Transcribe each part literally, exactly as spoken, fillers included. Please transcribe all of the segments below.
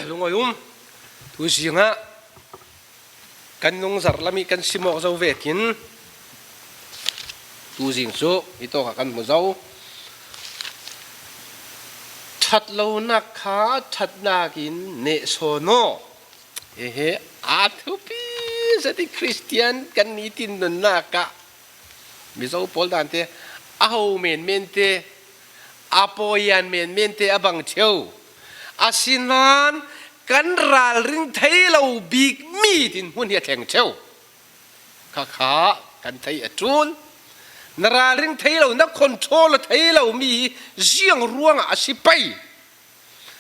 Lungawi um. Tu zingah kan nungzarh lam hi kan simawk zo vekin tu zing cu hitawkah kan hmu zo. Ṭhat lonak kha ṭhatnak in nehsawn aw. Hehe, a thupi zet i Khristian kan nitin nunnak ah Mizo pawl dante a ho menmente, a pawian menmente a bang ṭheu. Asinain kan ralring thei lo bik mi dinhmun hi a thleng ṭheu. Khakha kan theih a ṭul. Na ralring thei lo, na control a thei lo mi hi ziang ruangah a si pei.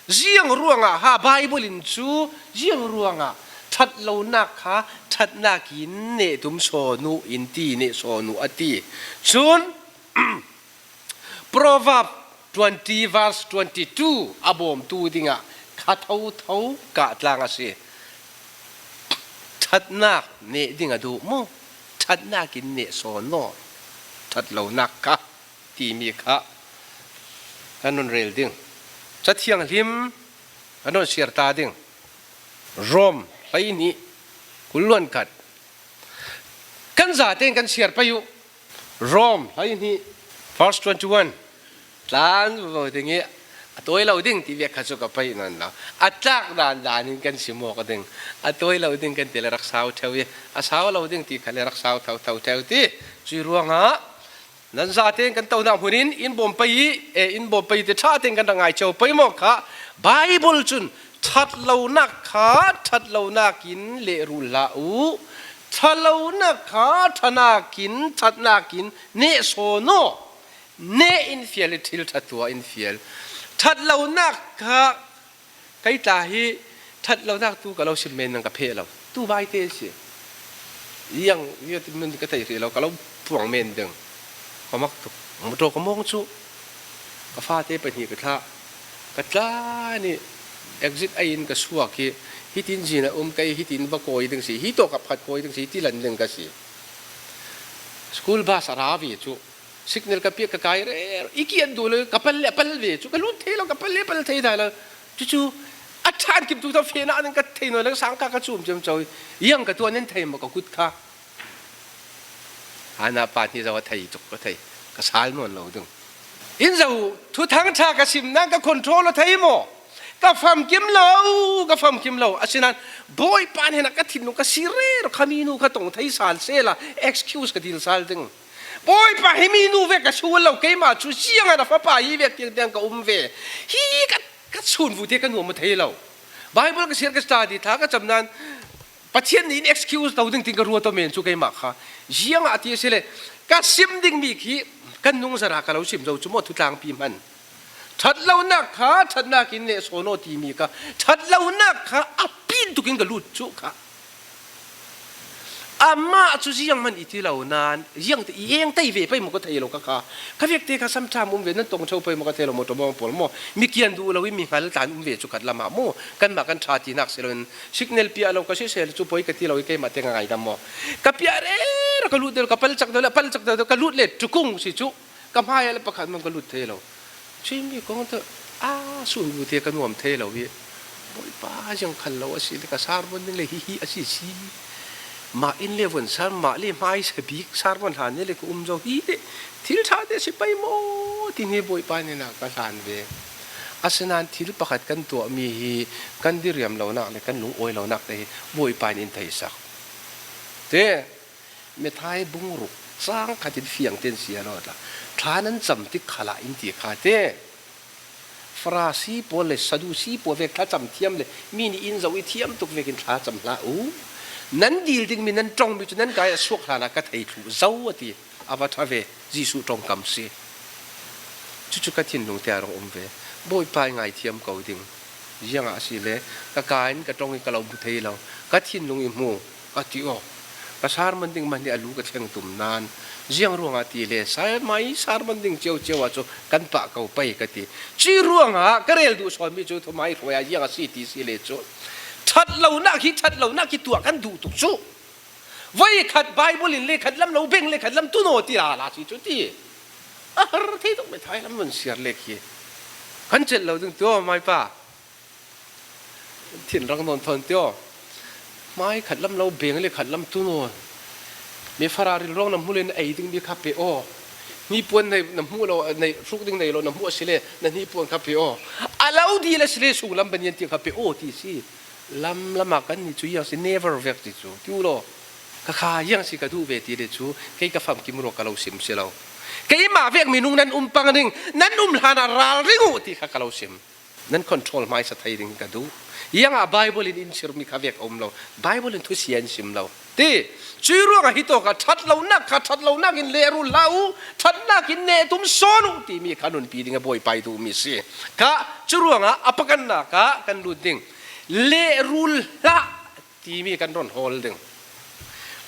Ziang ruangah ha Bible in cu ziang ruangah ṭhat lonak kha ṭhatnak in neh tum sawn uh in ti, neh sawn uh a ti. Cun Proverb twenty verse twenty two a bawmtu dingah kha thotho kah tlang a si. Ṭhatnak neh ding a duh maw? Ṭhatnak in neh sawn aw. Ṭhat lonak kha timi kha kan run rel ding. Ca Thianghlim kan run siar ta ding. Rom hleihnih kul luan khat. Kan zatein kan siar pei uh. Rom hleihnih, verse twenty one. Tlan vo ding i a tawi lo ding ti vek kha cu ka pei nawn lo. A tlak dan dan in kan si mawk ding. A tawi lo ding kan ti le rak sau ṭheu i a sau lo ding ti kha le rak sau thotho ṭheu ti. Cui ruangah nan zatein kan tonak hmun in in bawm pei i, e, in bawm pei ti ṭha tein kan rak ngai cio pei maw kha. Bible cun ṭhat lonak kha ṭhat lonak in lehrul hlah uh. Ṭha lonak kha ṭhanak in, ṭhatnak in neh sawn aw. Neh in fial i ṭhil ṭha tuah in fial. Ṭhat lonak kha kei tla hi ṭhat lonak tu ka lo sim men nang ka pheh lo. Tu vaite a si. Iang, ia ti men ka thei hrih lo, ka lo puang men ding. Ka mak tuk. Motor ka mawng cu. Ka fate pahnih ka thlah. Ka tla nih exit ai in ka suak hi. Hitin zin a um kei, hitin va kawi ding si. Hi tawh ka phat kawi ding si, hiti lan ding ka si. School bus a ra ve cu. Signal ka piak ka kai rero. I kian duh lo, ka pal le a pal ve cu. Ka lut thei lo, ka pal le a pal thei ta lo. Cucu a ṭhan kim tu tawh fehnak ning ka thei nawn lo, sangka ka cum ciamco i. Iang ka tuah nen thei maw ka kut kha. Hana pa hnih zo a thei tuk ka thei. Ka sal nawn lo ding. In zo, thuthang ṭha ka sim nan ka control a thei maw? Ka famkim lo, ka famkim lo. Asinain Bawipa hnenah ka thinlung ka si rero, kha minu kha tong thei sal sela, excuse ka dil sal ding. Bawipa, hi minu ve ka sual lo, keimah cu ziangah na fapa hi vek tiang tiang ka um ve. Hi ka, ka sunvute ka nuam a thei lo. Bible ka siar ka study thla ka cam nan Pathian nih in excuse to ding tin ka ruat aw men cu keimah kha. Ziangah a ti a si le, ka sim ding mi khi kan nungzarh ah ka lo sim zo cu maw, thutlangpi hman. Ṭhat lonak kha ṭhatnak in neh sawn aw timi kha, ṭhat lonak kha a pin tukin ka lut cu kha. Amah cu ziang hman i ti lo nan, ziang te i eng tei ve pei maw ka thei lo kha kha. Ka vekte kha samṭha um ve, nan tong ṭheu pei maw ka thei lo maw, ṭawbawng pawl maw. Mi kian duh lo i mi hngal tlan um ve cu khat lamah maw. Kanmah kan ṭha tinak si loin signal piah lo ka siseh le cu poi ka ti lo i keimah te ngaidam maw. Ka piah rero ka lut deuh, ka palcak deuh le, palcak deuh, ka lut le ṭukung si cu. Ka hmai ah le pakhat hmanh ka lut thei lo. Cuimi kong tawh a sunbu te ka nuam thei lo i, Bawipa ziang khal lo a si le ka sermon ding le hihi a si si. Mah in le vun ser, mah le hmai sa bik sermon hlan ni le ka um zo hi le thil ṭha te si pei maw? Ti hi Bawipa hnenah ka hlan ve. Asinain thil pakhat kan tuahmi hi kan diriam lonak le kan lungawi lonak te hi Bawipa in in theisak. Te, Methai bung ruk cang khat in fiang tein si a lo tla. Thla nan cam tik khalah in ti kha te. Farasi pawl le Sadusi pawl vek thlacam thiam le mi nih in zoh i thiam tuk vekin thlacam hlah u. Nan dil dingmi, nan ṭongmi cu nan kai a suak hlanah ka thei thluh zo a ti. A va ṭha ve, Jesuh ṭongkam si. Cucu ka thinlung te a rung um ve. Bawipa i ngaithiam ko ding. Ziangah a si le, ka kai in ka ṭong i ka lo hmu thei lo. Ka thinlung i hmu, ka ti aw. Ka sermon ding hmanh hi a lu ka thleng tum nan. Ziang ruangah ti le, sermon, sermon ding cio cio ah cu kan pah ko pei ka ti. Cui ruangah ka rel duh sawnmi cu thumai hruai ah ziang a si ti si le cu. Ṭhat lonak hi, ṭhat lonak hi tuah kan duh tuk cu. Voi khat Bible in le khat lam lo beng le khat lam tun aw ti lala si cu ti. A har thei tuk, Methai lam vun siar le khi. Kan celh lo ding tu aw, maipa. Thin rang nawn thawn tio. Mai khat lam lo beng le khat lam tu nawn. Mi Ferrari rawng na hmu le na ei ding mi kha pe aw. Hnipuan nei na hmu lo, nei hruk ding nei lo na hmu a si le na hnipuan kha pe aw. A lo dil a si le sung lam banian ti kha pe aw ti si. Lam lama kan ni chu hiang si never vek ti chu. Tiu lo. Ka kha hiang si ka duh ve ti le chu. Kei ka famkim rawh ka lo sim si lo. Keima vek minung nan um pang ding. Nan um hlana ral ring uh ti kha ka lo sim. Nan control hmaisa thei ding ka duh. Hiangah Bible in in sir mi kha vek a um lo. Bible in thusia in sim lo. Ti, cui ruangah hi tawkah ṭhat lonak kha ṭhat lonak in lehrul hlah uh, ṭhatnak in neh tum sawn uh timi kha nunpi ding a Bawipa i duh mi si. Kha, cu ruangah a pakhatnak ah kan lut ding. Lehrul hlah timi kan rawn hawl ding.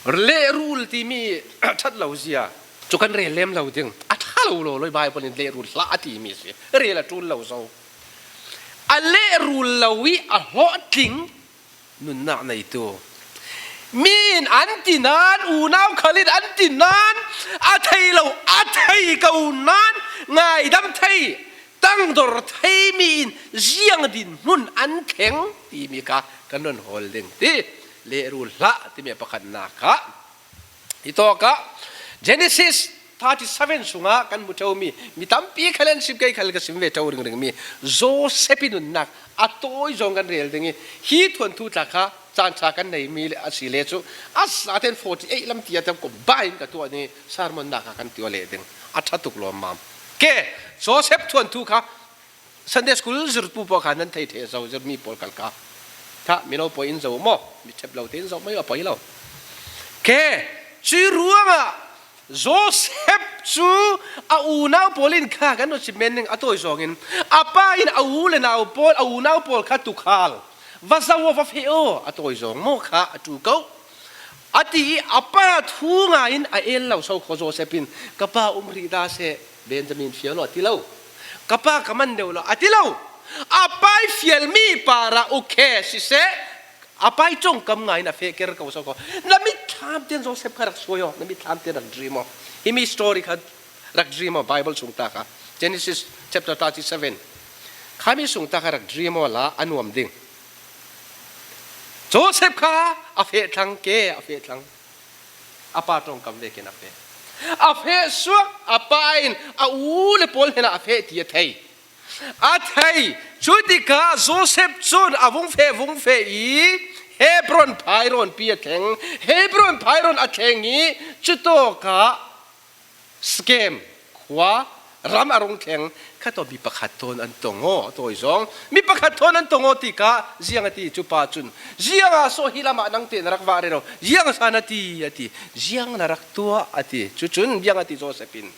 Lehrul timi ṭhat lo zia. Cu kan rel lem lo ding. A ṭha lo lo lo Bible in lehrul hlah a timi si. Rel a ṭul lo zo. A lehrul lo i a hlawhtling nunnak neitu. Mi in an ti nan, unau khal in an ti nan, a thei lo, a thei ko nan, ngaidam thei, tangdor thei mi in ziang dinhmun an thleng timi kha kan rawn hawl ding ti. Lehrul hlah timi a pakhatnak kha. Hi tawkah Genesis thirty seven sungah kan hmu ṭheu mi, mi tampi khal an sim, kei khal ka sim ve ṭheu ringring mi Joseph i nunnak a tawi zawng kan rel ding i, hi thuanthu tla kha caan ṭha kan nei mi le a si le chu a zaten forty eight lam ti a tam combine ka tuah ding i, sermon nak kha kan tuah leh ding a ṭha tuk lawm mam. Ke, Joseph thuanthu kha Sunday school zirtu pawh kha nan thei thei zo, zirmi pawl kal kha. Kha, mino pawi in zo maw? Mi ṭhep lo te in zo mai a pawi lo. Ke, cui ruangah Joseph cu a unau pawl in kha kan rawn sim men ning a tawi zawngin a pa in a u le nau pawl, a unau pawl kha tukhal va zo aw, va feh aw, a tawi zawng maw kha a ṭu ko. A ti i a pa thu ngaiin a el lo so khaw Joseph in, "Ka pa um hrih ta seh, Benjamin fial lo," a ti lo. "Ka pa ka man deuh lo," a ti lo. A pa i fial mi parah ukhe siseh, a pa i ṭawngkam ngaiin a feh ker ko so khaw. Na mitthlam ten Joseph kha rak suai aw, na mitthlam ten rak dream aw. Hi mi story kha rak dream aw, Bible sung ta kha. Genesis chapter thirty seven. Kha mi sung ta kha rak dream aw la a nuam ding. Joseph kha a feh thlang ke, a feh thlang. A pa ṭawngkam vekin a feh. A feh suak, a pa in a u le pawl hnenah a feh ti a thei. A thei. Cutikah Joseph cun a vung feh, vung feh i Hebron phai rawnpi a thleng. Hebron phai rawn a thleng i cutawkah Sekem khua ram a rung thleng kha tawh mi pakhat thawn an tong aw, a tawi zawng. Mi pakhat thawn an tong aw tikah ziang a ti cu pa cun, "Ziangah saw hi lamah nang teh na rak vah rero? Ziang sa na ti?" a ti. "Ziang na rak tuah?" a ti. Cucun ziang a ti Joseph in,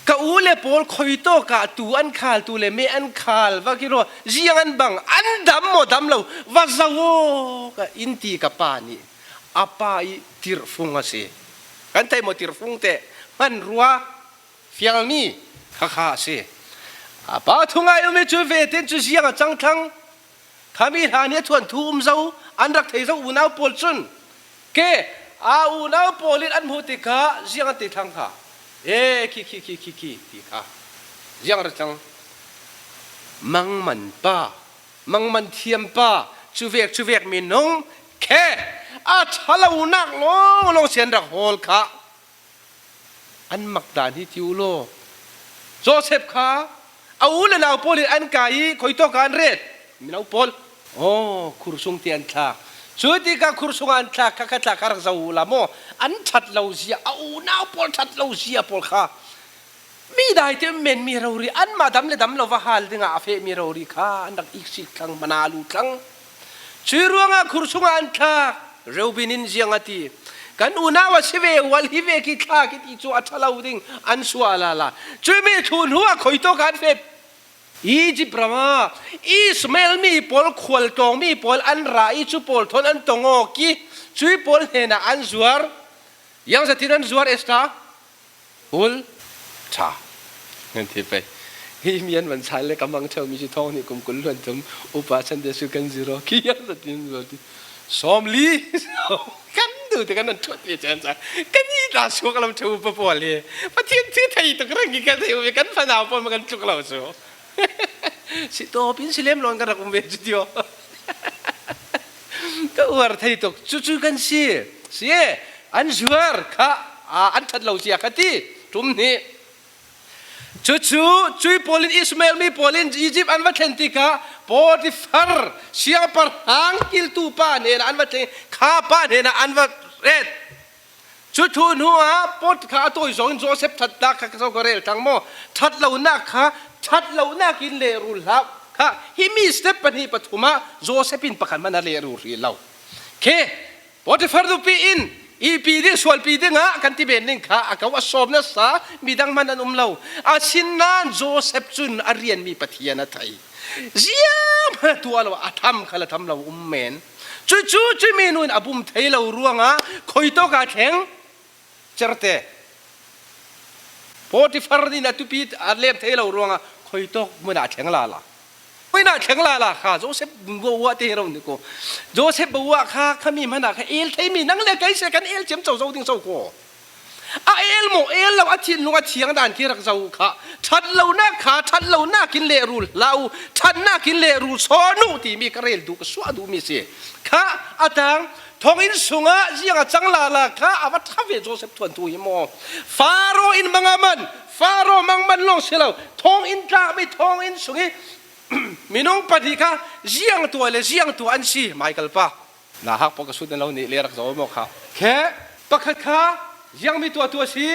"Ka u le pawl khawi tawkah tu an khal, tu le me an khal, va kiraw, ziang an bang, an dam maw dam lo, va zo aw, ka in ti ka pa nih." A pa i tirhfung a si. Kan theih maw tirhfung teh? Hmanrua, fialmi kha kha a si. A pa thungai um i cu veten cu ziang a cang thlang. Khami hlan hi a thuanthu um zo, an rak thei zo unau pawl cun. Ke, a unau pawl in an hmuh tikah ziang an ti thlang kha. E, khi, khi, khi, khi, khi, ti kha. Ziang rak cang. Mangman pa, mangman thiam pa, cuvek, cuvek minung, khe, a ṭha lonak lawnglawng sian rak hawl kha. An mak dan hi tiu law. Joseph kha a u le nau pawl in an kai i khuitawk ah an ret. Mino pawl. Aw, khur sung te an thlak. Cutikah khur sungah an thlak kha, kha thlak kha rak zo uh la maw? An ṭhat lo zia, a unau pawl ṭhat lo zia pawl kha. Mi daite men mi rori, anmah dam le dam lo va hal dingah a feh mi rori kha an rak iksik thlang, hmana lu thlang. Cui ruangah khur sungah an thlak. Reuben in ziang a ti, "Kan unau a si ve, ual hi ve, ki thlak i ti cu a ṭha lo ding, an suah lala." Cui mi thluhnu a khuitawk an feh. Egypt ramah Ismael mi pawl, khualtlawng mi pawl an ra i cu pawl thawn an tong aw ki, cui pawl hnenah an zuar. Ziang zatin an zuar, Esther? Ul ṭha. Kan ti pei. Hi mi an van sai le ka mang ṭheu mi si thawng nih kum kul luan tum upa Sunday school kan zir aw. Khi ziang zatin zuar ti. Sawmli. Kan duh te kan nan thuat ve caan caan. Kan i ta suak lam ṭheu upa pawl hi. Pathian thu thei tuk rang i kan thei u ve, kan fanau pawl ma kan tluk lo cu. Si tawp in si lem lawn kan rak um ve cu tio. Ka uar thei tuk, cucu kan si. Si e, an zuar kha, a, an that lo sia kha ti, ṭum hnih. Cucu, cui pawlin Ismael mi pawlin Egypt an va thlen tikah Potifar, siangpahrang kiltu pa hnenah an va thlen, kha pa hnenah an va ret. Cu thu hnuah Pot kha a tawi zawngin Joseph thatnak kha ka so ka rel thlang maw? That lonak kha, that lonak in lehrul hlah kha, himi step pahnih pathumah Joseph in pakhat hmanh a lehrul hrih lo. Khe, Potifar nupi in ihpi ding, sualpi dingah kan ti men ding kha, a ko a sawm nasa, midang hman an um lo. Asinain Joseph cun a rianmi Pathian a thei. Zianghman a tuah lo, a tham khal a tham lo um men. Cucu, cumi nu in a bum thei lo ruangah khuitawk ah a thleng, certe. Potifar nih a tupi a lem thei lo ruangah khuitawk hmun ah a thleng lala. Hmun ah a thleng lala kha, Joseph bawa te hi ro ni ko. Joseph bawa kha, khami hmanh ah kha el theimi, nang le kei se kan el ciamco zo ding so ko. A el maw, el lo, a thinlung a thiang dan khi rak zo kha. That lonak kha, that lonak in lehrul hlah u, thatnak in lehrul sawn u timi ka rel duh, ka suah duhmi si. Kha, a tang, thonginn sungah ziang a cang lala kha, a va ṭha ve Joseph thuanthu hi maw? Faro in mang a man, Faro mang man lawng si lo, thonginn tlakmi, thonginn sung i minung pahnih kha ziang tuah le ziang tuah an si, Michael pa. Na hak pawl ka sut na lo nih le rak zo maw kha. Khe, pakhat kha ziangmi tuah tuah si,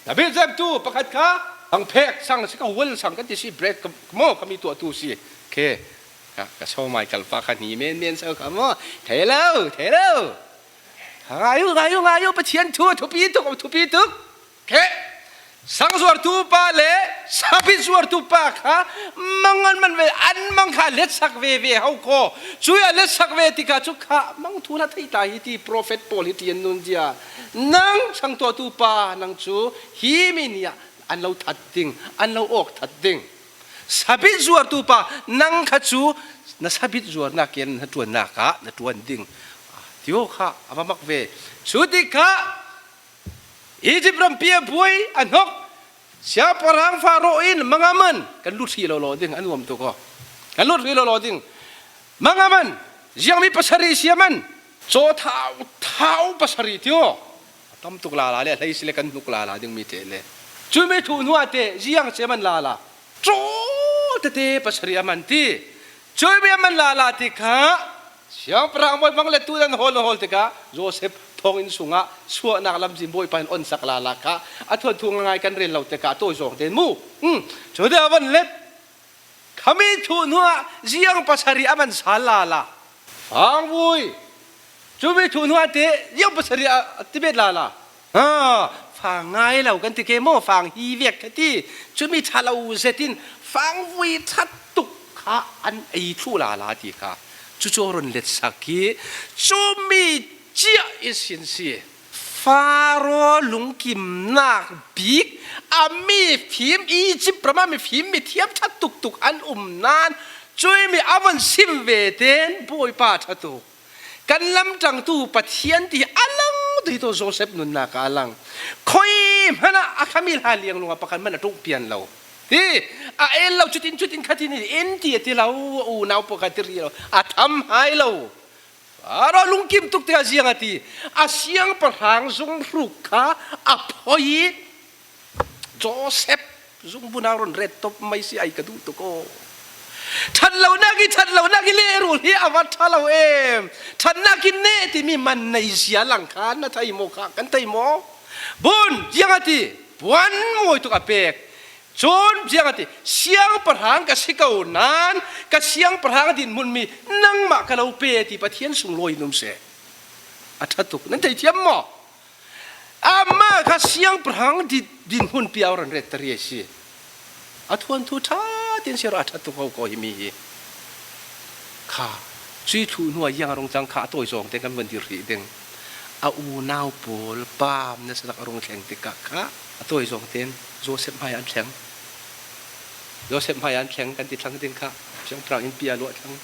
na bit zep tu, pakhat kha, ang phek sang si ka wal sang kan ti si, bread ka, maw ka mi tuah tu si. Khe, ka, ka so Michael pa kha ni men men so kha maw, thei lo, thei lo. Ngai u, ngai u, ngai u, Pathian thu, thupi tuk, thupi tuk. Khe, sang zuartu pa le sabit zuartu pa kha mang an man ve, an mang kha letsak ve ve ho ko. Cui a letsak ve tikah cu kha mang thu na thei ta hi ti, prophet pawl hi ti an nun zia. Nang sang tuahtu pa, nang cu hi mi nih ah an lo that ding, an lo awk that ding. Sabit zuartu pa, nang kha cu na sabit zuarnak in na ṭuannak ah na ṭuan ding. Tio kha a va mak ve. Cu tikah Egypt rampi a buai, a hnok. Siangpahrang Faro in, mang a man, kan lut hrih lo law ding, a nuam tuk aw. Kan lut hrih lo law ding. Mang a man, ziangmi pasarih si a man. Caw thau, thau pasarih tio. A tam tuk lala le, a hlei si le kan hnuk lala ding mi te le. Cumi thu hnuah te, ziang si a man lala. Caw tete pasarih a man ti. Cumi a man lala tikah, siangpahrang bawi hmang le tu nan hawl, hawl tikah, Joseph thonginn sungah suahnak lamzin Bawipa in onsak lala kha, a thuanthu ngaingai kan rel lo tikah, a tawi zawng tein mu. Hmm. Cu te a van let. Khami thu hnuah ziang pasarih a man sal lala. Fangvui. Cumi thu hnuah te ziang pasarih a, a ti bet lala. Ha, fang ngai lo kan ti ke maw, fang hi vek ka ti. Cumi ṭha lo zetin fangvui ṭha tuk kha an ei thluh lala ti kha. Cucu a run letsak i cumi ciah ihsin si. Faro lungkimnak bik a mifim, Egypt ram ah mifim mithiam ṭha tuktuk an um nain, cumi a van sim ve tein Bawipa ṭha tuk. Kan lamtangtu Pathian ti a lang, tu hi tawh Joseph nunnak ah a lang. Khui hmanh ah a khami hla lianglung ah pakhat hmanh a ṭung pian lo. Hi, a el lo, cutin, cutin khat in, in ti a ti lo, unau pakhat ti rih lo, a tham hai lo. Faro lungkim tuk tikah ziang a ti, a siangpahrang zunghruk kha a phoih i, Joseph zungbun ah run ret top mai si ai ka duh tuk aw. Ṭhat lonak i, ṭhat lonak i lehrul hi a va ṭha lo em. Ṭhatnak in neh timi man nei zia lang khan na thei maw kha, kan thei maw? Bun, ziang a ti, puan mawi tuk a pek. Cun ziang a ti, siangpahrang ka si ko nain, ka siangpahrang dinhmun mi nangmah ka lo pe ti Pathian sunglawi in um seh. A ṭha tuk, nan theithiam maw? Amah kha siangpahrang di-, dinhmun pi a run ret ta rih a si. A thuanthu ṭha tein si ruah a ṭha tuk ko, ko hi mi hi. Kha, cui thluh hnuah ziang a rung cang kha a tawi zawng tein kan van dir hrih ding. A unau pawl pam nasa tak a rung thleng tikah kha a tawi zawng tein Joseph hmai an thleng. Joseph hmai an thleng kan ti thlang ding kha, siangpahrang in pi a luah thlang.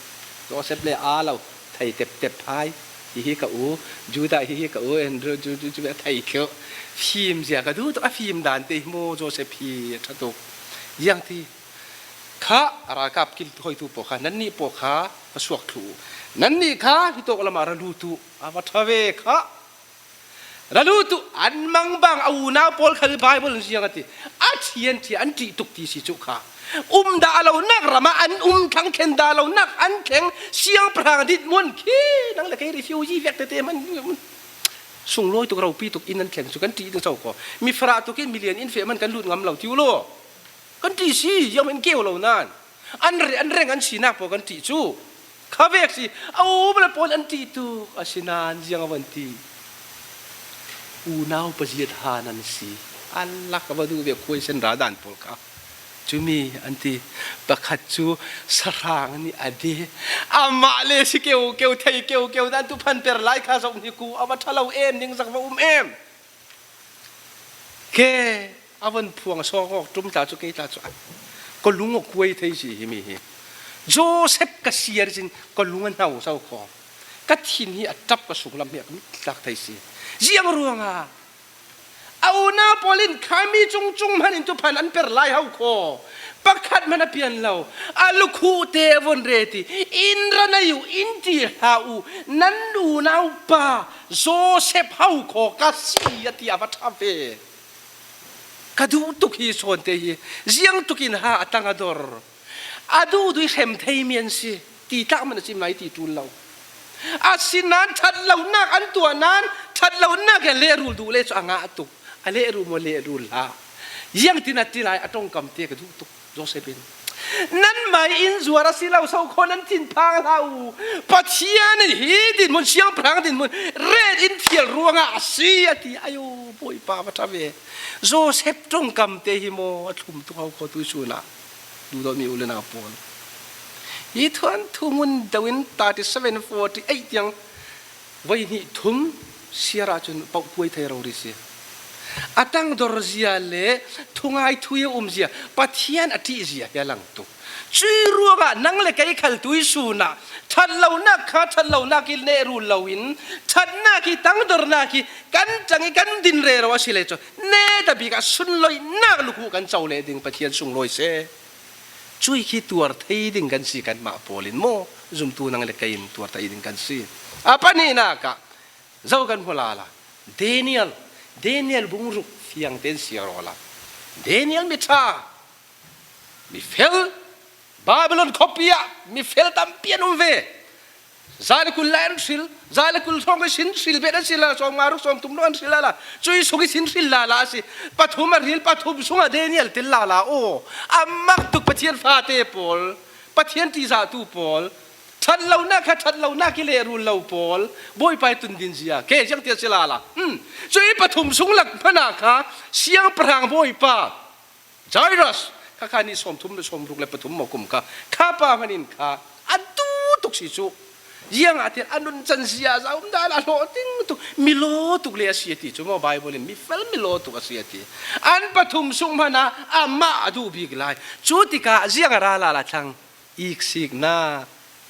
Joseph le aa lo, thei teptep hai. Hihi ka u, Judah hihi ka u, Andrew, Ju, Ju, Ju, a thei kheuh. Fim zia ka duh tuk, a fim dan te hi maw Joseph hi a ṭha tuk. Ziang ti. kha, a ralkap kilhoitu pawl kha, nannih pawl kha va suak thlu uh. Nannih kha hitawk lamah ra lut uh, a va ṭha ve kha. Ra lut uh, an mangbang a unau pawl kha Bible in ziang a ti. A ṭhian ṭhia an ṭih tuk ti si cu kha. Um dah lonak ramah an um thlang, thlen dah lonak an thleng, siangpahrang dinhmun khi nang le kei refugee vek tete hman. Sunglawi tuk, ropi tuk in an thleng cu kan ṭih ding so kho. Mi farah tuk in milian in feh hman kan lut ngam lo ti uh law. Kan ṭih si, ziang in keu lo nan. An re-, an reng an sinak pawl kan ṭih cu. Kha vek si, a um le pawl an ṭih tuk, a si nan ziang a van ti. Unau paziat han an si. An lak a va duh ve khuai sen ra dan pawl kha. Cumi an ti, pakhat cu sahrang nih a de. Amah le si keu keu, thei keu keu, nan tu phan per lai kha zoh ni ku, a va ṭha lo em, ningzak va um em. Ke, a van phuang sawng awk ṭum ta cu, kei ta cu, ka lung a kuai thei si himi hi. Joseph ka siar sin ka lung a hnau so kho. Ka thin hi a ṭap, ka sunglam hi a ka mit tlak thei si. Ziang ruangah a unau pawl in kha mi cungcung hman in tu phan an per lai hau kho. Pakhat hman a pian lo. A lukhuh te a von re ti. In ra nei uh, in ti hlah uh. Nan unau pa Joseph hau kho ka si a ti a va ṭha ve. Ka duh tuk hi sawn te hi. Ziang tuk in ha a tang a dor. A duh duh i hrem thei mi an si. Ti tlak man a si mai ti ṭul lo. A si nan ṭhat lonak an tuah nan, ṭhat lonak in lehrul duh le cu a ngah tuk. A lehrul maw, lehrul hlah. Ziang tin a ti lai a ṭongkam te ka duh tuk, Joseph in. Nanmah in zuar a si lo, so kho nan thinphang hlah uh. Pathian in hi dinhmun, siangpahrang dinhmun, ret in thial ruangah a si a ti. Ayo, Bawipa va ṭha ve. Joseph ṭongkam te hi maw, a thlum tuk hau kho tuisun ah. Duhdawtmi u le nau pawl. Hi thuanthu ngun deuh in thirty-seven forty-eight tiang voi hnih thum siar ah cun pauh kuai thei rori si. A tangdor zia le thungai thui a um zia, Pathian a ṭih zia hi a lang tuk. Cui ruangah nang le kei khal tuisun ah ṭhat lonak kha ṭhat lonak i lehrul loin, ṭhatnak i tangdornak i kan ṭang i kan din rero a si le cu, netabik ah sunloihnak lukhuh kan co leh ding Pathian sunglawi seh. Cui khi tuar thei ding kan si, kanmah pawl in maw, zumtu nang le kei in tuar thei ding kan si. A pahnihnak ah zo kan hmu lala. Daniel, Daniel bung ruk fiang tein siar awla. Daniel mi ṭha, mi fel, Babylon khuapi ah mi fel tampi an um ve. Za le kul lai an hril, za le kul hrawng ihsin hril bet an si lala, sawmnga ruk sawmthum ruk an hril lala, cui sung ihsin hril lala a si. Pathum a hril, pathum sungah Daniel tel lala aw. A mak tuk Pathian fate pawl, Pathian ṭihzahtu pawl, ṭhat lonak kha ṭhat lonak i lehrul lo pawl, Bawipa i tundin zia, ke ziang tiah si lala. Hmm. Cui pathum sung lak hmanh ah kha siangpahrang Bawipa, Jairus, kha kha ni sawmthum le sawmruk le pathum maw kum kha, kha pa hmanh in kha a duh tuk si cu. Ziangahtile a nuncan zia za um dan a hlawh ding tuk, mi law tuk le a si a ti cu maw, Bible in mi fel mi law tuk a si a ti. An pathum sung hmanh ah amah a duh bik lai. Cu tikah ziang a ra lala thlang. Iksiknak,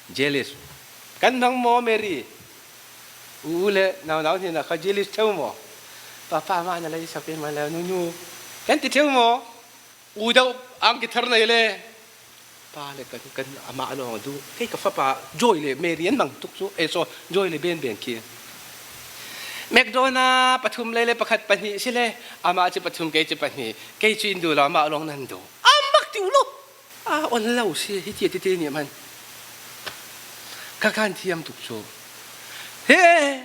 jealous. Kan hnang maw, Mary? U le naunau hnen ah kha jealous ṭheu maw? Papa mah na lei sak in mah le nunu kan ti ṭheu maw? U deuh ang kithar nei le. Pa le kan, kan amah lawng a duh. Kei ka fapa Joy le Mary an mang tuk cu. Eh, so, Joy le Ben Ben khi. McDonald pathum lei le pakhat pahnih si le. Amah cu pathum, kei cu pahnih. Kei cu in duh lo, amah lawng nan duh. A mak ti u lo. A on lo si, hi ti tete nih man. Ka kan thiam tuk cu. He,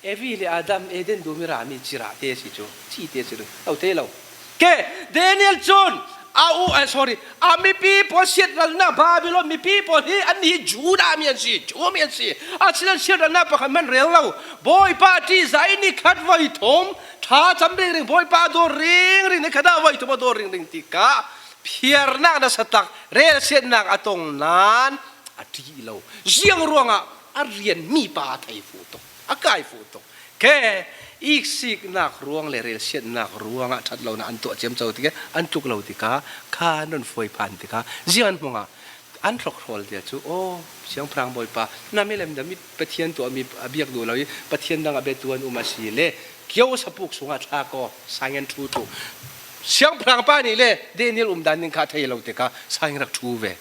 Evi le Adam, Eden dum i rami cirah te si cu. Ci te si lo. Lo te lo. Ke, Daniel cun, a u, eh, sorry, a mipi pawl siatralnak Babylon mipi pawl hi an hi Judah mi an si, Jew mi an si. A sinan siatralnak pakhat hman rel lo. Bawipa ṭihzah i ni khat voi thum, ṭha cam ringring, Bawipa dawr ringring, ni khat ah voi thum a dawr ringring tikah, phiarnak nasa tak, relsiatnak a tong nan a ṭih lo. Ziang ruangah a rianmi pa a thei fuh tuk, a kai fuh tuk. Ke, iksiknak ruang le relsiatnak ruangah ṭhat lonak an tuah ciamco tikah, an tluk lo tikah, kha an run fawi phan tikah, ziang an hmung ah an hrawkhrawl tiah cu, aw, siangpahrang Bawipa, na mi lemdam i Pathian tuahmi a biak duh lo i Pathian dang a biatu an um a si le, kio sapuk sungah thlak aw, sangen ṭhu ṭhu. Siangpahrang pa nih le Daniel umdan ding kha thei lo te kha, sa ing rak ṭhu ve.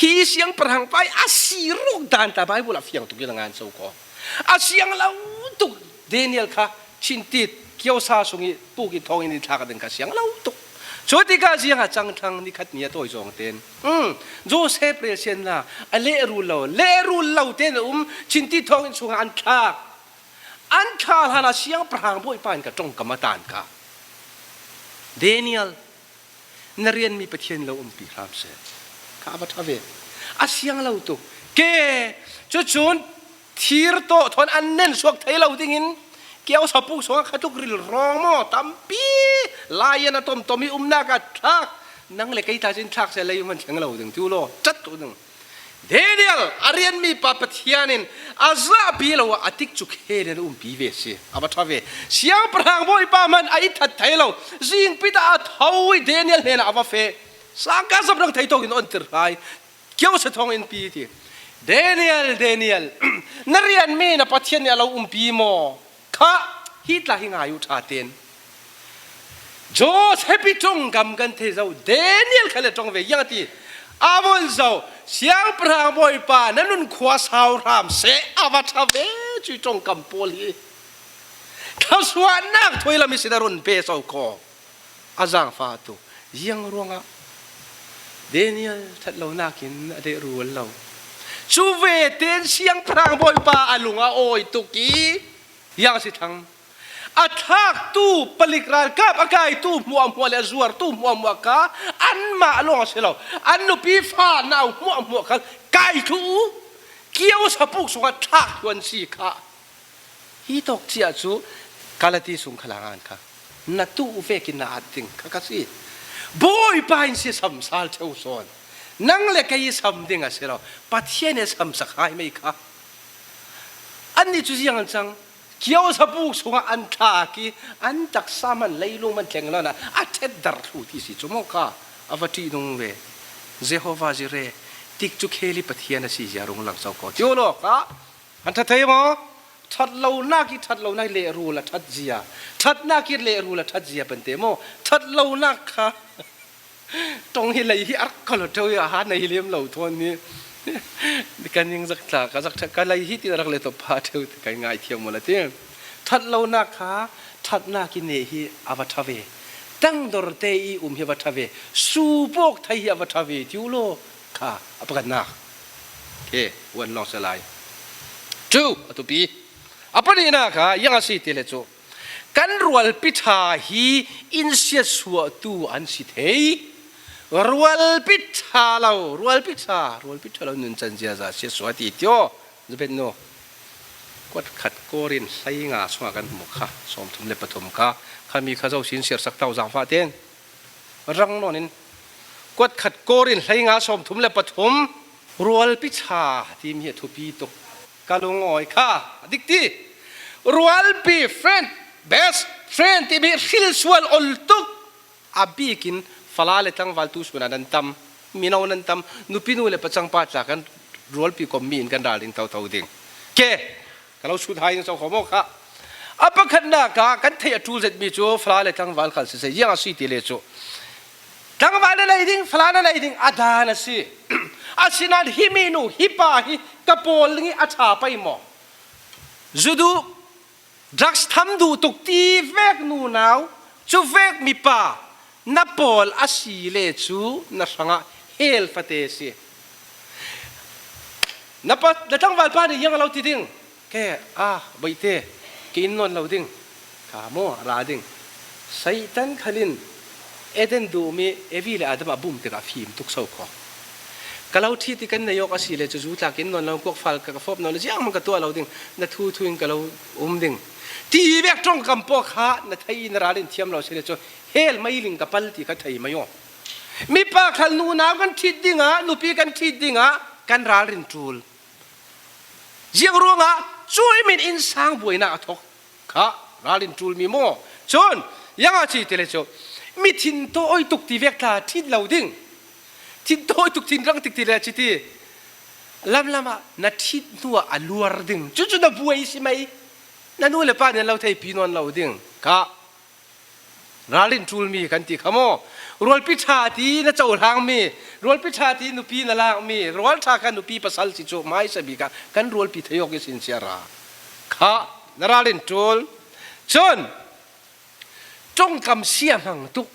Hi siangpahrang pa hi a si ruk dan tla Bible ah fiang tuk in a ngan so khaw. A siang lo tuk. Daniel kha chintit kiosa sung i puk in thawnginn i thlak ding kha siang lo tuk. Chuti kha ziang a chang thlang ni khat ni a tawi zawng ten. Um, Joseph relsiatna a lehrul lo, lehrul lo ten a um, chintit thawnginn sung an thlak. An thla hlan a siangpahrang bawipa in ka ṭawngkam a tan kha. Daniel, na rianmi Pathian lo umpi hram seh. Kha a va ṭha ve. A siang lo tuk. Ke, chu chun thir tawh thawn an nen suak thei lo dingin kiosa puk sungah kha tluk rilrawng maw tampi, lion a tawmtawm i umnak a thlak. Nang le kei ta chin thlak seh lei man thleng lo ding, ti u law, ṭhat u ding. Daniel, a rianmi pa Pathian in a zahpi lo a, a tikcu khel in a umpi ve si. A va ṭha ve. Siangpahrang bawipa man a i that thei lo. Zingpi ta a tho i Daniel hnenah a va feh. Sangka zap rang thei tawkin a on tir hai. Kiosa thawnginn pi ti. Daniel, Daniel, na rianmi na Pathian nih a lo umpi maw? Kha, hi tla hi ngai uh ṭha ten. Joseph i ṭawngkam kan thei zo, Daniel kha le ṭawng ve, iang a ti. A vun zo, siangpahrang bawipa, na nun khua sau hram seh, a va ṭha ve, cui ṭawngkam pawl hi. Thluasuahnak thuai lam i sin a run pe so khaw. A zangfah tuk, ziang ruangah Daniel ṭhat lonak in a lehrul lo. Cu ve ten siangpahrang bawipa a lung a awi tuk i, iang a si thang. A thlaktu palik ralkap a kaitu hmuahhmuah le a zuartu hmuahhmuah kha anmah lawng a si lo. An nupi fa nau hmuahhmuah kha kai thlu u, kiosa puk sungah thlak thlu an si kha. Hi tawk ciah cu Kalati sung khalang an kha na tuh vekin na at ding kha ka si. Bawipa in si sam sal ṭheu sawn. Nang le kei i sam ding a si lo. Pathian in sam sak hai mei kha. Annih cu ziang an cang. Kiosa puk sungah an thlak i an taksa man leilung man thleng lo na a ṭhet dar thlu ti si cu maw kha a va ṭihnung ve. Jehovah Jireh, tikcu khel i Pathian a si zia rung lang so khaw. Ti u law kha. An ṭha thei maw? Ṭhat lonak i ṭhat lonak i lehrul a ṭhat zia. Ṭhatnak i lehrul a ṭhat zia pante maw? Ṭhat lonak kha. Ṭong hi lei hi a rak ka lo ṭeu i a ha nei liam lo thawn ni. Kan ning zak tla, ka zak ṭha, ka lei hi ti a rak le tawp pha ṭeu ti kan ngai thiam maw la ti. Ṭhat lonak kha, ṭhatnak i neh hi a va ṭha ve. Tangdor te i um hi a va ṭha ve. Su pawk thei hi a va ṭha ve, ti u law kha a pakhatnak. Ke, uan lawng sa lai. Cu, a tupi. A pahnihnak ah, iang a si ti le cu. Kan rualpi ṭha hi in siatsuahtu an si thei. Rualpi ṭha lo, rualpi ṭha, rualpi ṭha lo nuncan ziaza siatsuah ti tio. Zubet nu. Kuat khat Korin hlei nga sungah kan hmuh kha, sawmthum le pathum kha, kha mi kha zo sin siarsak tau zangfah ten. Rang nawn in, kuat khat Korin hlei nga sawmthum le pathum, rualpi ṭha timi hi a thupi tuk. Ka lungawi kha, a dik ti. Rualpi, friend, best friend timi hi hrilsual ol tuk. A bikin fala le tlangval tu suna nan tam, mino nan tam, nupi nu le pacang pa tla kan rualpi kom mi in kan ralring thotho ding. Ke, ka lo sut hai in so kho maw kha. A pakhatnak ah kan theih a ṭul zet mi cu fala le tlangval khal siseh, ziang a si ti le cu. Tlangval na nei ding, fala na nei ding, a dan a si. Asinain hi mi nu, hi pa hi ka pawl ning i a ṭha pei maw? Zu duh, drugs tham duh tuk ti vek nunau, cu vek mipa, na pawl a si le cu na hrangah hell fate a si. Na pa, na tlangval pa nih iang a lo ti ding. Ke, a, baihte, ke in nawn lo ding. Ka maw, a ra ding. Satan khalin Eden dum i Evi le Adam a bum tikah fim tuk so kho. Ka lo ṭhit i kan nei awk a si le cu zu tlak in nawn lo, kuak fal ka, ka fawp nawn lo, ziang hmang ka tuah lo ding, na thu thu in ka lo um ding. Ti vek ṭawngkam pawh kha na thei i na ral in thiam lo si le cu hell meiling ka pal ti ka thei mai aw. Mipa khal nunau kan ṭhit dingah, nupi kan ṭhit dingah kan ralrin ṭul. Ziang ruangah cuih min innsang buainak a thawk kha ralrin ṭulmi maw? Cun, iang a ci ti le cu, mi thin tawi tuk ti vek tla ṭhit lo ding. Thin tawi tuk thin rang tik ti le a ci ti. Lamlam ah na ṭhit hnuah a luar ding. Cucu na buai si mai. Na nu le pa nih an lo theipi nawn lo ding. Kha. Ralrin ṭul mi kan ti kha maw? Rualpi ṭha ti na cohlang mi, rualpi ṭha ti nupi na lak mi, rual ṭha kha nupi pasal si cu hmaisa bik ah kan rualpi thei awk i sin cia ra kha na ralrin ṭul. Cun ṭongkam siahmang tuk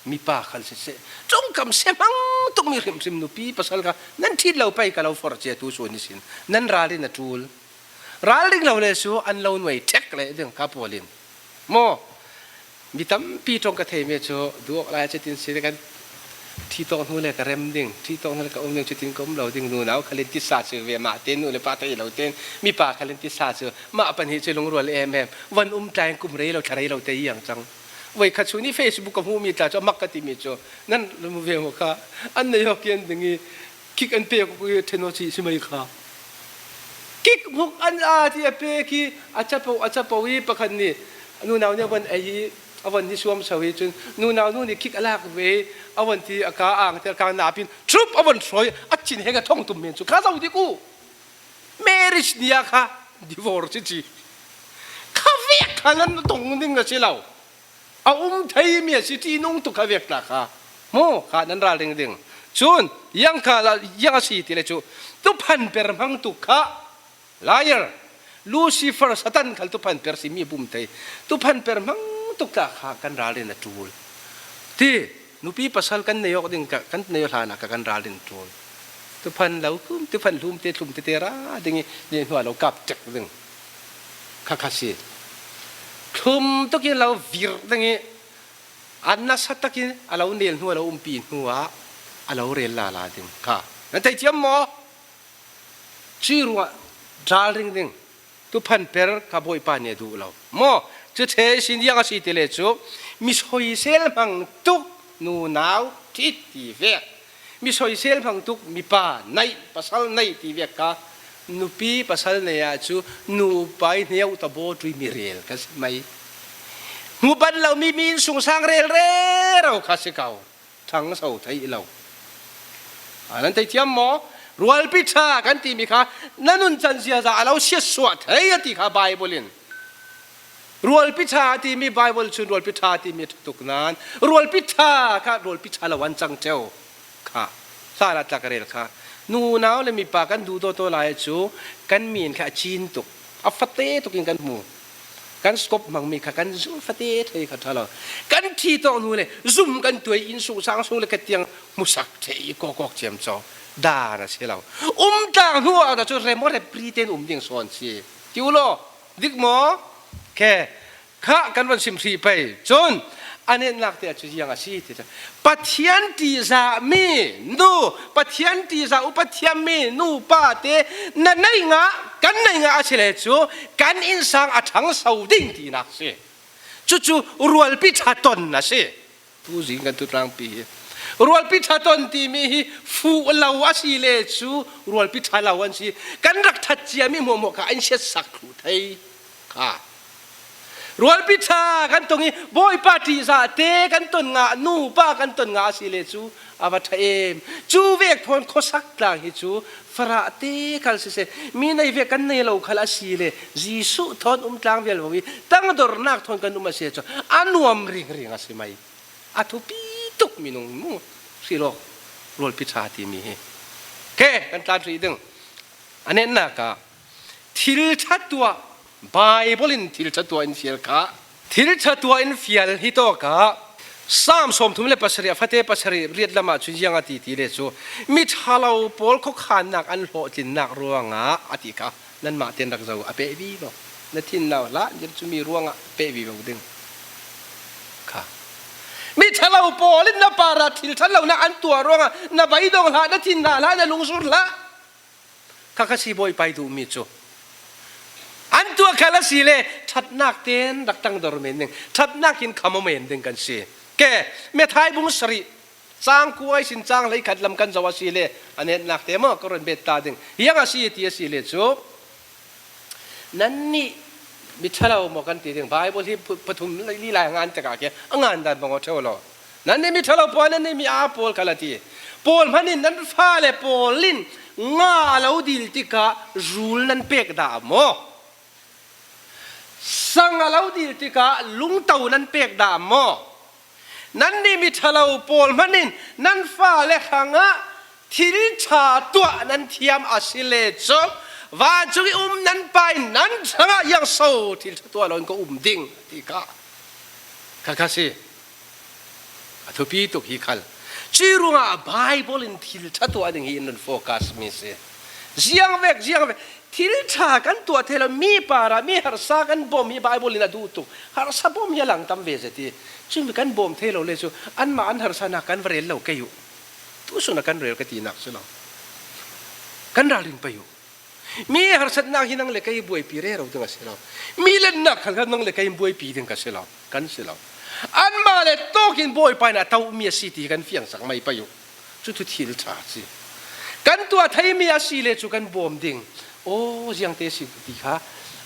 mipa khal siseh, ṭongkam siahmang tuk mi hrimhrim nupi pasal kha nan ṭhit lo pei ka lo forh cia tu sun ihsin nan ralrin a ṭul. Ralring lo le cu an lo nuai ṭhek leh ding kha pawl in maw? Mi tampi ṭong ka thei mi cu duh awk lai cutin si le kan ṭhit awk hnu le ka rem ding, ṭhit awk hnu le ka um ding, cutin ka um lo ding. Nunau khal in tisa si ve, mah te nu le pa thei lo te, mipa khal in tisa si, mah pahnih cu lungrual em em, van um tlai in kum rei lo, thla rei lo te i ang cang. Voi khat cu ni Facebook ka hmuh mi tla cu a mak ka ti mi cu nan lum ve maw kha? An nei awk i an ding i kik an pek awk i ṭhen aw si, si mai kha. Kik hmuk an aa ti a pek i a capo, a capo i pakhat nih nunau nih a van ei i a van ni suam so i cun nunau nu nih kik a lak ve i a van ti a ka ang tel kang napin ṭhup a van hruai a cin heng a thong tum men cu kha zo dik u. Marriage ni ah kha divorce i ci kha vek kha nan tong ding a si lo. A um thei mi a si ṭihnung tuk kha vek ta kha. Maw kha nan ralring ding. Cun yang kha la, yang a si ti le cu tuphan per hmang tuk kha liar, Lucifer, Satan khal tuphan per si mi a bum thei. Tuphan per hmang tuk ta kha kan ralrin a ṭul. Ti nupi pasal kan nei awk ding kha, kan nei awk hlan ah kha kan ralrin a ṭul. Tuphan lo hlum, tuphan hlum te, hlum tete ra ding i, ni hnuah lo kap tek ding kha kha si. Hlum tuk in lo vir ding i, an nasa tak in a lo nel hnu, a lo umpi hnu ah a lo rel lala ding kha nan thei thiam maw? Cuih ruah ralring ding. Tuphan per kha Bawipa nih a duh lo maw? Cu thei sin yang a si ti le cu mi soisel hmang tuk nunau ṭhit ti vek, mi soisel hmang tuk mipa naih, pasal naih ti vek kha nupi pasal naih ah cu nupa i hneu ta baw ṭui mi rel kha si mai. Hmu ban lo mi, mi innsungsang rel rero kha si ko. Ṭhangso thei lo. A nan thei thiam maw? Rualpi ṭha kan timi kha na nuncan ziaza a lo siatsuah thei a ti kha Baibal in. Rualpi ṭha a timi Baibal cun rualpi ṭha a timi a ṭha tuk nain rualpi ṭha kha rualpi ṭha lo an cang ṭheu kha. Hlan ah tlak rel kha nunau le mipa kan duhdawt aw lai cu kan min kha a cin tuk, a fate tuk in kan hmu. Kan skop hmangmi kha kan zum fate thei kha ṭha lo. Kan ṭhit awk hnu le zum kan tuai, innsungsang sung le khatiang hmusak thei i kawkawk ciam co dan a si lo. Um tlang hnu ah dah cu rem aw, rep ri tein um ding sawn si. Ti u law, dik maw? Khe kha kan van sim hrih pei. Cun a netnak te ah cu ziang a si ti cu, Pathian ṭihzah mi nu, Pathian ṭihzah u, Pathian mi nu pa te na nei ngah, kan nei ngah a si le cu kan innsang a ṭhangso ding tinak si. Cucu rualpi ṭha ton a si. Tuzing kan tutlangpi hi rualpi ṭha ton timi hi fuh lo a si le cu rualpi ṭha lo an si. Kan rak ṭhat ciami hmuahhmuah kha an siatsak thluh thei kha. Rualpi ṭha kan tong i Bawipa ṭihzah te kan ton ngah, nupa kan ton ngah a si le cu a va ṭha em. Cu vek thawn khuasak tlang hi cu farah te khal siseh, mi nei vek kan nei lo khal a si le Jesuh thawn um tlang vial vo i tangdornak thawn kan um a si cu a nuam ringring a si mai. A thupi tuk minung mu si lawk rualpi ṭha timi hi. Ke kan tlan hrih ding. A netnak ah thil ṭha tuah, Baibal in thil ṭha tuah in fial kha. Thil ṭha tuah in fial hi tawk ah Salm sawmthum le pasarih, a fate pasarih riat lam ah cun ziang a ti ti le cu, mi ṭha lo pawl khuakhannak an hlawhtlinnak ruangah a ti kha. Nanmah tein rak zoh, a peh vivo. Na thin nau hlah, dir cu mi ruangah peh vivo ding kha. Mi ṭha lo pawl in na parah thil ṭhan lonak an tuah ruangah na beidong hlah, na thin na hlah, na lungsur hlah. Kha kha si Bawipa i duhmi cu. An tuah khal a si le ṭhatnak tein rak tangdor men ding, ṭhatnak in kham aw men ding kan si. Ke, Methai bung sarih, cang kua ihsin cang hleikhat lam kan zoh a si le a netnak te maw ka run bet ta ding. Hiang a si ti a si le cu nannih mi ṭha lo maw kan ti ding. Baibal hi phu-, pathum li lai a ngan tikah khin a ngan dan bang aw ṭheo lo. Nannih mi ṭha lo pawl, nannih mi aa pawl khal a ti. Pawl hmanh in nan fale pawl in nga a lo dil tikah rul nan pek dah maw? Sang a lo dil tikah lungto nan pek dah maw? Nannih mi ṭha lo pawl hmanin nan fale hrangah thil ṭha tuah nan thiam a si le cu, vancung i um nan Pa in nan hrangah ziang so thil ṭha tuah loin ka um ding, a ti kha. Kha kha si. A thupi tuk hi khal. Cuih ruangah Baibal in thil ṭha tuah ding hi in nan focus mi si. Ziang vek, ziang vek. Thil ṭha kan tuah thei lo, mi parah mi harsa kan bawm hi Baibal in a duh tuk. Harsa bawm hi a lang tam ve zet hi. Cumi kan bawm thei lo le cu, anmah an harsanak kan va rel lo kei uh. Tusun a kan rel ka tinak si lo. Kan ralrin pei uh. Mi harsatnak hi nang le kei buaipi rero ding a si lo. Mi lennak khalkhat nang le kei buaipi ding ka si lo. Kan si lo. Anmah le tawkin Bawipa in a tomi a si ti kan fiangsak mai pei uh. Cu cu thil ṭha a si. Kan tuah theimi a si le cu kan bawm ding. Aw, ziangte si ti kha.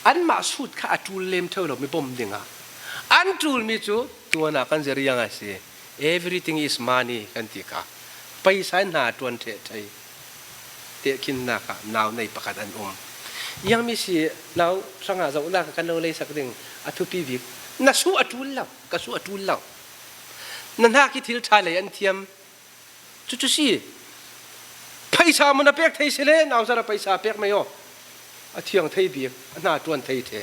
Anmah sut kha a ṭul lem ṭheu lo mi bawm ding a. An ṭulmi cu tuanah kan zir iang a si. Everything is money kan ti kha. Paisa in hna ṭuan ṭheh thei. Tehkhinnak ah nau nei pakhat an um. Iang mi si nau hrangah zohnak ah kan lo leisak ding a thupi bik. Na su a ṭul lo, ka su a ṭul lo. Na hnak i thil ṭha lei an thiam. Cucu si. Phaisa mun a pek thei si le, nau zara phaisa pek mai aw. A thiang thei bik, a hna ṭuan thei ṭhe.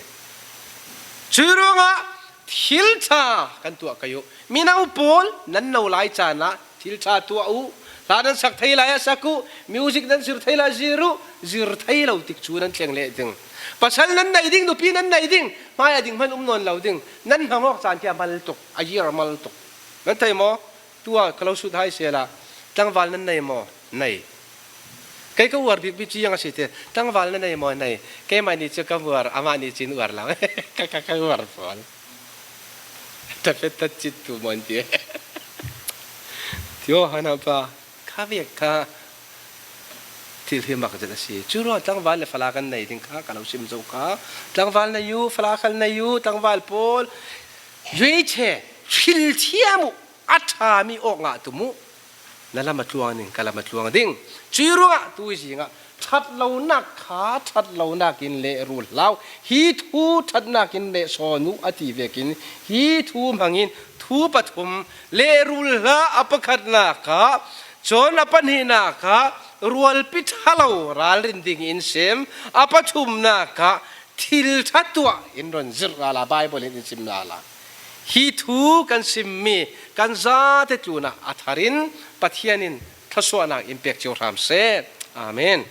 Cuih ruangah thil ṭha kan tuah kei uh. Mino pawl nan no lai caan ah thil ṭha tuah uh. Hla nan sak thei lai ah sak uh. Music nan zir thei lai zir uh. Zir thei lo tik cu nan thleng leh ding. Pasal nan nei ding, nupi nan nei ding. Hmai a ding hman um nawn lo ding. Nan hmang awk caan khi a mal tuk, a yir a mal tuk. Nan thei maw? Tuah ka lo sut hai sehla, tlangval nan nei maw? Nei. Kei ka uar bikmi cu ziang a si ti, tlangval nan nei maw? Nei. Keimah nih cu ka uar, amah nih cun uar lo. Ka, ka, ka uar pawl. Tafet tat cit tu maw an ti. Tio, hana pa, kha vek kha thil hi mak zet a si. Cu ruah tlangval le fala kan nei ding kha ka lo sim zo kha. Tlangval nei uh, fala khal nei uh, tlangval pawl. Zuai che, thil thiam uh. A ṭhami awk ngah tum uh. Na lam a tluang ding, ka lam a tluang ding. Cuih ruangah tuizing ah ṭhat lonak kha ṭhat lonak in lehrul hlah uh. Hi thu ṭhatnak in lehsawn uh a ti vekin hi thu hmangin thu pathum lehrul hlah. A pakhatnak ah cawn, a pahnihnak ah rualpi ṭha lo ralrin ding in sim, a pathumnak ah thil ṭha tuah in run zirh lala, Baibal in in sim lala. Hi thu kan simmi kan zate tlunah a thar in Pathian in thluasuahnak in pek cio hram seh. Amen.